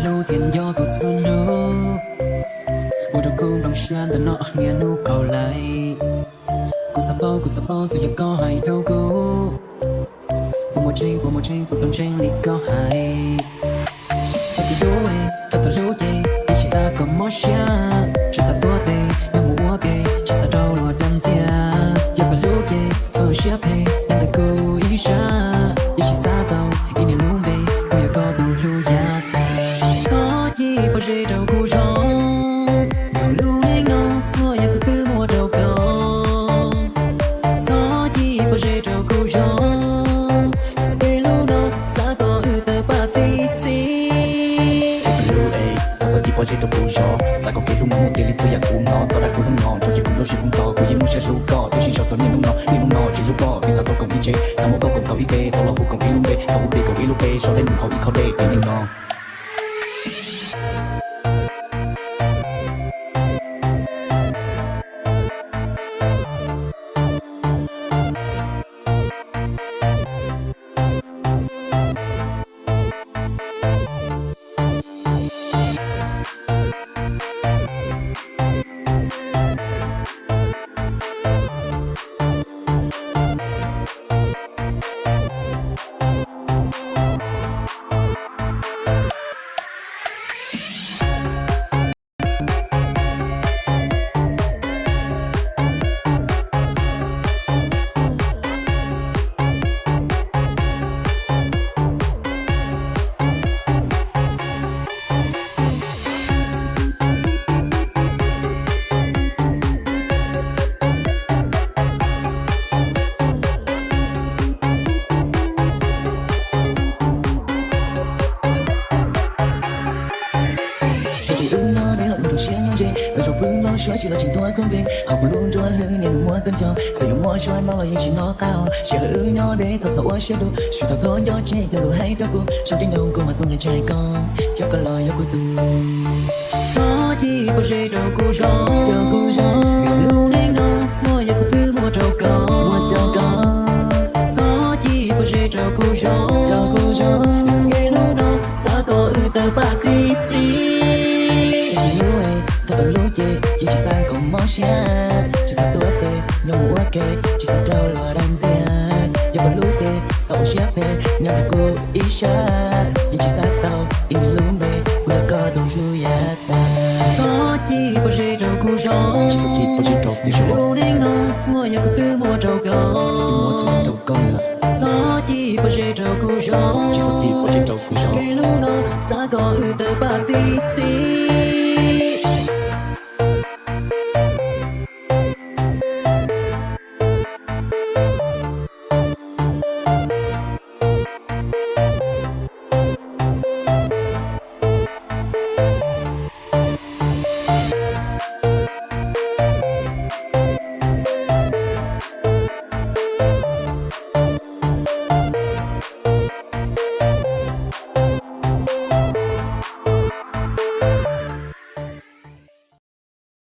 Hlub thiaj nco kuv txhua hnub, ua rau kuv nplooj siab ntawm no niaj hnub qaug lawm. Kuv xav paub, kuv xav paub txawm yog koj hais rau kuv, puas muaj tseeb, puas muaj tseeb, puas txaus ntseeg li koj hais. Txoj kev hlub, txoj kev hlub ces yeej tsis xav kom mob siab, tsuas xav tuav tes nyob mus ua ke, tsis xav rau luag dag ntxias. Yog koj hlub ces txhob siab phem, nyob ntawm kuv ib sab, yeej tsis xav tau ib niag lub npe, kuv yog koj tus hlub yav tas. Txhob cim pob zeb rau kuv zov, yog lub neej no txhua yam kuv twb muab rau koj. Txhob cim pob zeb rau kuv zov, txoj kev hlub no xav kom wb tawg paj txi txiv. Es kuv hlub es, thov txhob cim pob zeb rau kuv zov, xav kom kev hlub no muaj kiag li txhua yam kuv hnov. Txoj dab kuv hlub no nrog yog kuv nplooj siab kuv ntxhov, kuv yeej muaj siab hlub koj, twb sib ntsib txog niaj hnub no, niaj hnub no tsis hlub koj, vim xav tau koom ib tsev, xav muab koj koom tau ib teg, tau los hu koom ib lub npe, tau hu plig koom ib lub pe, so dej num hauv ib khob dej pem neej no. Txoj kev hlub nyob deb los wb nrog siab nyob ze, koj zaum pw npau suav tsis los tseem tuaj koj npe, hauv kuv lub nruab hlwb niaj hnub muab koj nco, txawm yuav muaj tsuag no los yeej tsis hnov qab. Sij hawm wb nyob deb thov txhob ua siab dub, tsuas thov koj nco tseg cov lus hais rau kuv, zoo caij nyoog kuv mas kuv nqis tshais koj, coj koj los yog kuv tus. Txhob cim pob zeb rau kuv zov, rau kuv zov, yog lub neej no txhua yam kuv twb muab rau koj, muab rau koj. Txhob cim pob zeb rau kuv zov, rau kuv zov, txoj kev hlub no xav kom wb tawg paj txi txiv. Txoj kev hlub, thov tau hlub ces yeej tsis xav kom mob siab, tsuas xav tuav tes nyob mus ua ke, tsis xav rau luag dag ntxias. Yog koj hlub ces xav ua siab phem, nyob ntawm kuv ib sab, yeej tsis xav tau ib niag lub npe, kuv yog koj tus hlub yav tas. Txhob cim pob zeb rau kuv zov, tsis txhob cim pob zeb rau kuv zov, lub neej no txhua yam kuv twb muab rau koj, twb muab txhua yam rau koj lawm. Txhob cim pob zeb rau kuv zov, tsis txhob cim pob zeb rau kuv zov, kev hlub no xav kom wb tawg paj txi txiv.